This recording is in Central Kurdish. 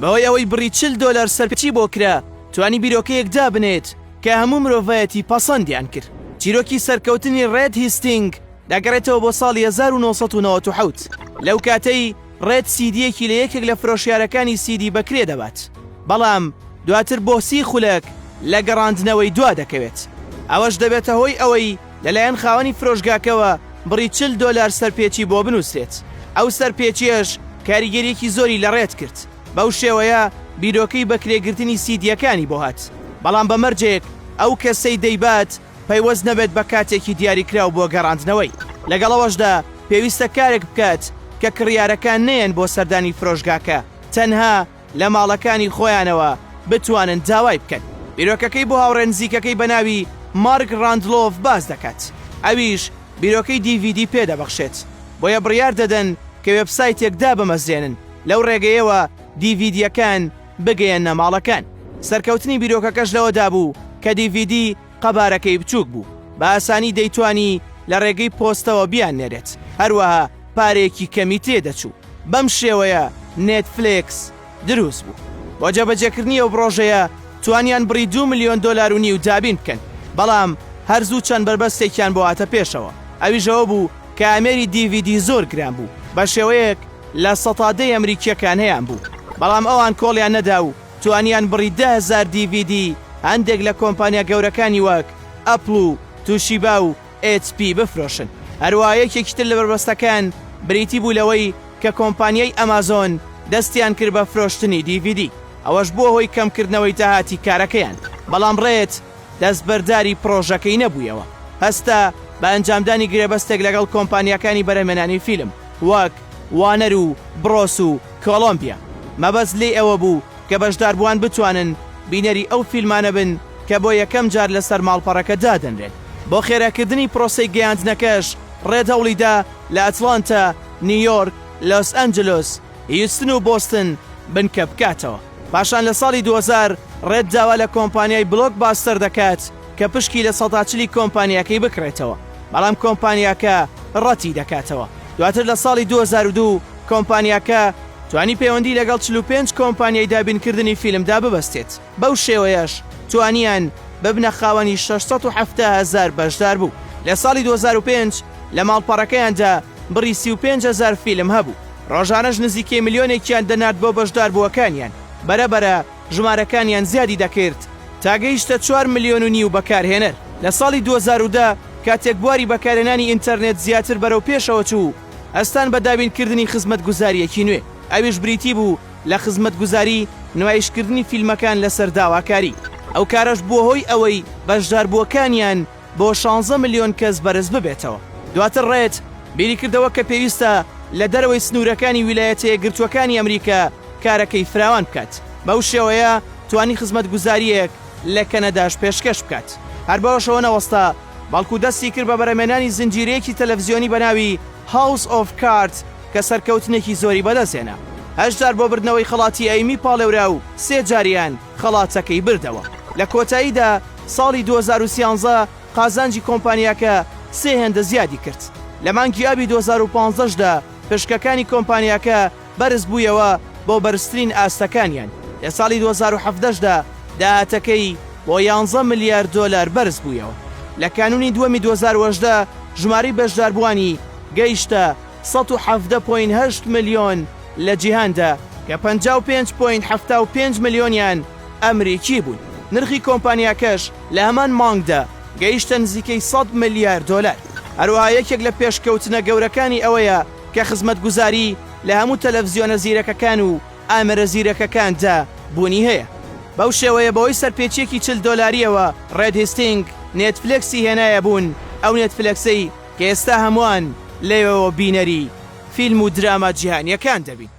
بەهۆی ئەوەی بڕی 40 دۆلار سەرپێچی بۆ کرا، توانی بیرۆکەیەک دابنێت کە هەموو مرۆڤایەتی پەسەندیان کرد. چیرۆکی سەرکەوتنی ڕێد هیستینگ دەگەڕێتەوە بۆ ساڵی 1997، لەو کاتەی ڕێد سیدییەکی لە یەکێک لە فرۆشیارەکانی سیدی بە کرێ دەبات، بەڵام دواتر بۆ 30 خولەک لە گەڕاندنەوەی دوا دەکەوێت. ئەوەش دەبێتە هۆی ئەوەی لەلایەن خاوەنی فرۆشگاکەوە بڕی 40 دۆلار سەرپێچی بۆ بنووسرێت. ئەو سەرپێچییەش کاریگەرییەکی زۆری لە ڕێد کرد. بەو شێوەیە بیرۆکەی بەکرێگرتنی سیدییەکانی بۆ هات، بەڵام بە مەرجێک ئەو کەسەی دەیبات پەیوەست نەبێت بە کاتێکی دیاریکراو بۆ گەڕاندنەوەی. لەگەڵ ئەوەشدا پێویستە کارێک بکات کە کڕیارەکان نەیەن بۆ سەردانی فرۆشگاکە، تەنها لە ماڵەکانی خۆیانەوە بتوانن داوای بکەن. بیرۆکەکەی بۆ هاوڕێ نزیکەکەی بە ناوی مارک ڕاندلۆف باس دەکات، ئەویش بیرۆکەی دی ڤی دی پێ دەبەخشێت. بۆیە بڕیار دەدەن کە وێبسایتێک دابمەزرێنن، لەو ڕێگەیەوە دی ڤی دییەکان بگەیەننە ماڵەکان. سەرکەوتنی بیرۆکەکەش لەوەدا بوو کە دی ڤی دی قەبارەکەی بچووک بوو، بە ئاسانی دەیتوانی لە ڕێگەی پۆستەوە بیاننێرێت، هەروەها پارەیەکی کەمی تێدەچوو. بەم شێوەیە نێتفلێکس دروست بوو. بۆ جێبەجێکردنی ئەو پڕۆژەیە توانیان بڕی دوو ملیۆن دۆلار و نیو دابین بکەن، بەڵام هەر زوو چەند بەربەستێکیان بۆ هاتە پێشەوە، ئەویش ئەوە بوو کە ئامێری دی ڤی دی زۆر گران بوو، بە شێوەیەک 10% ئەمریکییەکان هەیانبوو، بەڵام ئەوان کۆڵیان نەدا و توانیان بڕی 10,000 دی ڤی دی هەندێک لە کۆمپانیا گەورەکانی وەک ئەپڵ و توشیبا و ئێچ پی بفرۆشن. هەروەها یەکێکی تر لە بەربەستەکان بریتی بوو لەوەی کە کۆمپانیای ئەمازۆن دەستیان کرد بە فرۆشتنی دی ڤی دی، ئەوەش بووە هۆی کەمکردنەوەی داهاتی کارەکەیان، بەڵام ڕێد دەستبەرداری پڕۆژەکەی نەبوویەوە، هەستا بە ئەنجامدانی گرێبەستێک لەگەڵ کۆمپانیاکانی بەرهەمهێنانی فیلم وەک وانەر و بڕۆس و کۆڵۆمبیا. مەبەست لێی ئەوە بوو کە بەشداربووان بتوانن بینەری ئەو فیلمانە بن کە بۆ یەکەم جار لەسەر ماڵپەڕەکە دادەنرێن. بۆ خێراکردنی پرۆسەی گەیاندنەکەش، ڕێد هەوڵیدا لە ئەتلانتا، نیویۆرک، لۆس ئەنجلۆس، هیوستن و بۆستن بنکە بکاتەوە. پاشان لە ساڵی 2000 ڕێد داوا لە کۆمپانیای بلۆک باستەر دەکات کە پشکی 40% کۆمپانیاکەی بکڕێتەوە، بەڵام کۆمپانیاکە ڕەتی دەکاتەوە. دواتر لە ساڵی 2002 کۆمپانیاکە توانی پەیوەندی لەگەڵ 45 کۆمپانیای دابینکردنی فیلمدا ببەستێت. بەو شێوەیەش توانیان ببنە خاوەنی 670 هەزار بەشداربوو. لە ساڵی 2005 لە ماڵپەڕەکەیاندا بڕی 35 هەزار فیلم هەبوو، ڕۆژانەش نزیکەی ملیۆنێکیان دەنارد بۆ بەشداربووەکانیان، بەرە بەرە ژمارەکانیان زیادی دەکرد تا گەیشتە 4 ملیۆن و نیو بەکارهێنەر. لە ساڵی 2010 کاتێک بواری بەکارهێنانی ئینتەرنێت زیاتر بەرەو پێشەوە چوو، هەستان بە دابینکردنی خزمەتگوزارییەکی نوێ، ئەویش بریتی بوو لە خزمەتگوزاری نمایشکردنی فیلمەکان لەسەر داواکاری. ئەو کارەش بووە هۆی ئەوەی بەشداربووەکانیان بۆ 16 ملیۆن کەس بەرز ببێتەوە. دواتر ڕێد بیریکردەوە کە پێویستە لە دەرەوەی سنوورەکانی ویلایەتە یەکگرتووەکانی ئەمریکا کارەکەی فراوان بکات. بەو شێوەیە توانی خزمەتگوزارییەک لە کەنەداش پێشکەش بکات. هەر بەوەشەوە نەوەستا، بەڵکو دەستی کرد بە بەرهەمهێنانی زنجیرەیەکی تەلەفزیۆنی بە ناوی House of Cards کە سەرکەوتنێکی زۆری بەدەستهێنا. هەشت جار بۆ بردنەوەی خەڵاتی ئەیمی پاڵێورا و سێ جاریان خەڵاتەکەی بردەوە. لە کۆتاییدا ساڵی 2013 قازانجی کۆمپانیاکە سێ هێندە زیادی کرد. لە مانگی ئابی 2015 دا پشکەکانی کۆمپانیاکە بەرز بوویەوە بۆ بەرزترین ئاستەکانیان. لە ساڵی 2017 دا داهاتەکەی بۆ 11 ملیار دۆلار بەرز بوویەوە. لە کانوونی دووەمی 2018 ژمارەی بەشداربووانی گەیشتە 117.8 ملیۆن لە جیهاندا کە 55.75 ملیۆنیان ئەمریکی بوون. نرخی کۆمپانیاکەش لە هەمان مانگدا گەیشتە نزیکەی 100 ملیار دۆلار. هەروەها یەکێک لە پێشکەوتنە گەورەکانی ئەوەیە کە خزمەتگوزاری لە هەموو تەلەفزیۆنە زیرەکەکان و ئامێرە زیرەکەکاندا بوونی هەیە. بەو شێوەیە بەهۆی سەرپێچییەکی 40 دۆلارییەوە ڕێد هیستینگ نێتفلێکسی هێنایە بوون، ئەو نێتفلێکسەی کە ئێستا هەمووان لەوێوە بینەری فیلم و دراما جیهانییەکان دەبین.